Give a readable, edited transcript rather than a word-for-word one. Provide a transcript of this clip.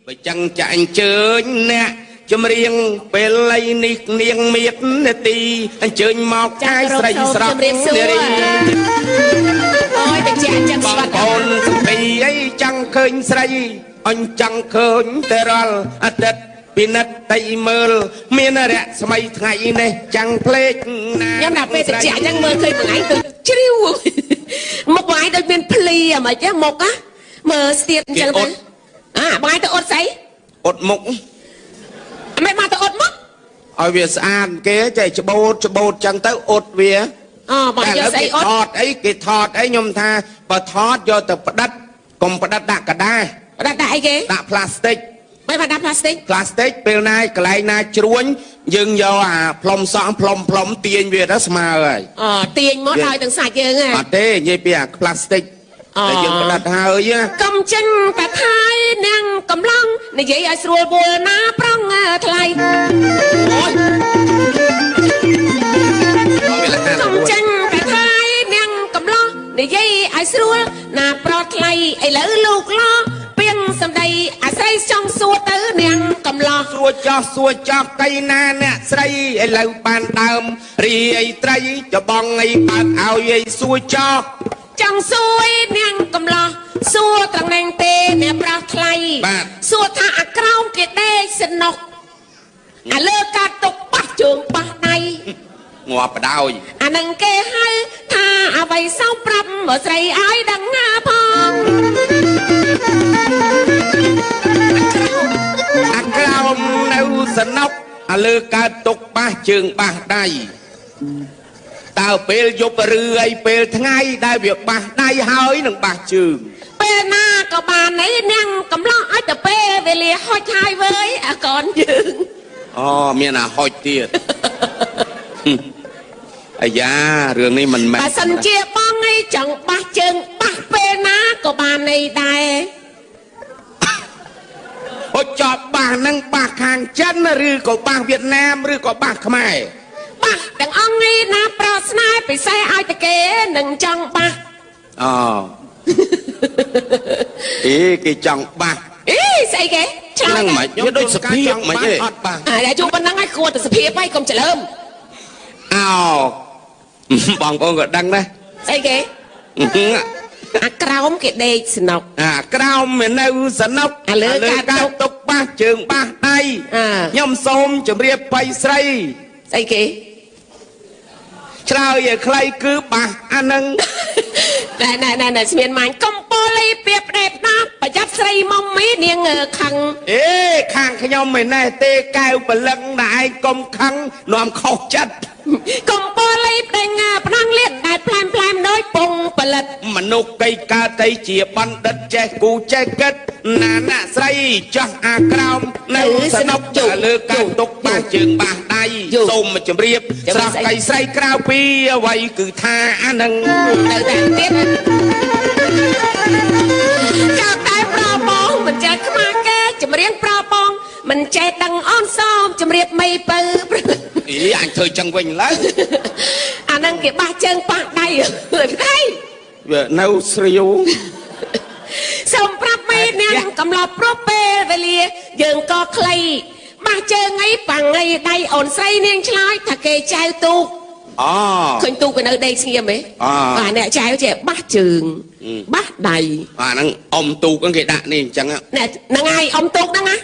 បើចឹងចាអញ្ជើញអ្នកចម្រៀងពេលឡៃនេះនាងមៀតនាទីអញ្ជើញមក ចា កាយស្រី គោរពសូម ស្រស់ ជម្រាបសួរ នារី អូយតិចអញ្ចឹង បង ស្វាត់ ប្អូនសពីអីចង់ឃើញស្រីអញចង់ឃើញតែរាល់អាទិត្យពិនិត្យតែមើលមានរស្មីថ្ងៃនេះចាំងភ្លេចណា ខ្ញុំដល់ពេលតិចអញ្ចឹងមើលឃើញមួយថ្ងៃទៅជ្រាវមុខមួយថ្ងៃដូចមានភ្លីអាម៉េចមុខណាមើលស្ទាតអញ្ចឹងទៅអាបងឯងទៅអត់ស្អី អត់មុខ មិនមកទៅអត់មុខ ឲ្យវាស្អាតគេចេះច្បូតច្បូតចឹងទៅអត់វា អូបងយកស្អីអត់ ថតអីគេថតអីខ្ញុំថាបើថតយកទៅផ្ដិតកុំផ្ដិតដាក់กระดาษ ដាក់ដាក់អីគេ ដាក់ផ្លាស្ទិក មិនបានដាក់ផ្លាស្ទិក ផ្លាស្ទិកពេលណាកន្លែងណាជ្រួញយើងយកអាផ្លុំសក់ផ្លុំផ្លុំទាញវាទៅស្មើហើយ អូទាញមកឲ្យទាំងសាច់យើងហ៎ អត់ទេនិយាយពីអាផ្លាស្ទិកតែយើងផ្ដិតហើយណា កំចិនតាថៃនាងកំឡងនិយាយឲ្យស្រួលបួលណាប្រងថ្លៃ អូយវាលះ កំចិនតាថៃនាងកំឡងនិយាយឲ្យស្រួលណាប្រថ្លៃឥឡូវលោកឡពីងសំដីអាស្រ័យចង់សួរទៅនាងកំឡោះ សួរចោះសួរចោះកៃណាអ្នកស្រីឥឡូវបានដើមរីអីត្រីច្បងអីបើកឲ្យអីសួរចោះ ចង់សួរនាងកំឡោះសួរត្រង់នាងទេអ្នកប្រោះថ្លៃសួរថាអាក្រោមគេដេកសនុកអាលើកាត់ទុកប៉ះជើងប៉ះដៃ ងាប់បដ ாய் អានឹងគេហៅថាអ្វីសោមប្រាប់មកស្រីឲ្យដឹងណាផង អាក្រោមនៅសនុកអាលើកើតទុកប៉ះជើងប៉ះដៃតើពេលយប់ឬអីពេលថ្ងៃដែលវាប៉ះដៃហើយនឹងប៉ះជើង ពេលណាក៏បានអីនាងកំឡោះឲ្យទៅពេលវេលាហុចហើយវើយអាកនយើង អូមានអាហុចទៀតអាយ៉ារឿងនេះមិនមែន បើសិនជាបងអីចង់បះជើងបះពេលណាក៏បានអីដែរ ហុចចប់បាសហ្នឹងបាសខាងចិនឬក៏បាសវៀតណាមឬក៏បាសខ្មែរប ះទាំងអង្គឯណាប្រស្នេហ៍ពិសេសឲ្យតែគេនឹងចង់បះ អូអេគេចង់បាស អីស្អីគេឆ្លើយ ហ្នឹងមិនវាដូចសភាពមិនទេអត់បាស អាយជួបប៉ុណ្ណឹងហើយគួរតែសភាពហើយកុំច្លើម អោបងប្អូនក៏ដឹងដែរ ស្អីគេអាក្រោមគេដេកស្នុក អាក្រោមវានៅសនុក អាលើកើតទុក ទុកបាសជើងបាសដៃ អា ខ្ញុំសូមជម្រាបបៃស្រី ស្អីគេ ឆ្លើយឲ្យខ្លីគឺបាសអានឹង ណែណែណែណែស្មានម៉ាញ់កំពលីពៀបផ្ដេបណាប្រយ័ត្នស្រីមុំមីនាងខឹង អេខាងខ្ញុំមិនណែទេកែវព្រលឹងដែលឯងកុំខឹងនាំខុសចិត្ត កំពលីផ្ដេងផ្នងលៀនដែលផ្លែមផ្លែមដូចពងផលិត មនុស្សកៃកើតទៅជាបណ្ឌិតចេះគូចេះគិតណាណាស្រីចោះអាក្រោមនៅសនុកលើកើតទុកបាសជើងបាសដៃសូមជម្រាបស្រស់កៃស្រីក្រៅពីអ្វីគឺថាអានឹង នៅតែទៀតចោលតែប្របងមិនចេះខ្មាស់គេចម្រៀងប្របងមិនចេះដឹងអូនសមចម្រៀបមីពៅ អីអញធ្វើចឹងវិញឡើយ អាហ្នឹងគេបាសជើងប៉ះដៃដៃ វានៅស្រាវ សូមប្រាប់មេនាងកំឡោះប្រុសពេលវេលាយើងក៏ខ្លីបាសជើងអីប៉ាំងអីដៃអូនស្រីនាងឆ្លើយថាគេចែវទូក អូ ឃើញទូកគេនៅដេកស្ងៀមហ៎ អ បាទអ្នកចែវចេះបាសជើងបាសដៃ អាហ្នឹងអុំទូកហ្នឹងគេដាក់នេះអញ្ចឹង ណែហ្នឹងហើយអុំទូកហ្នឹងណា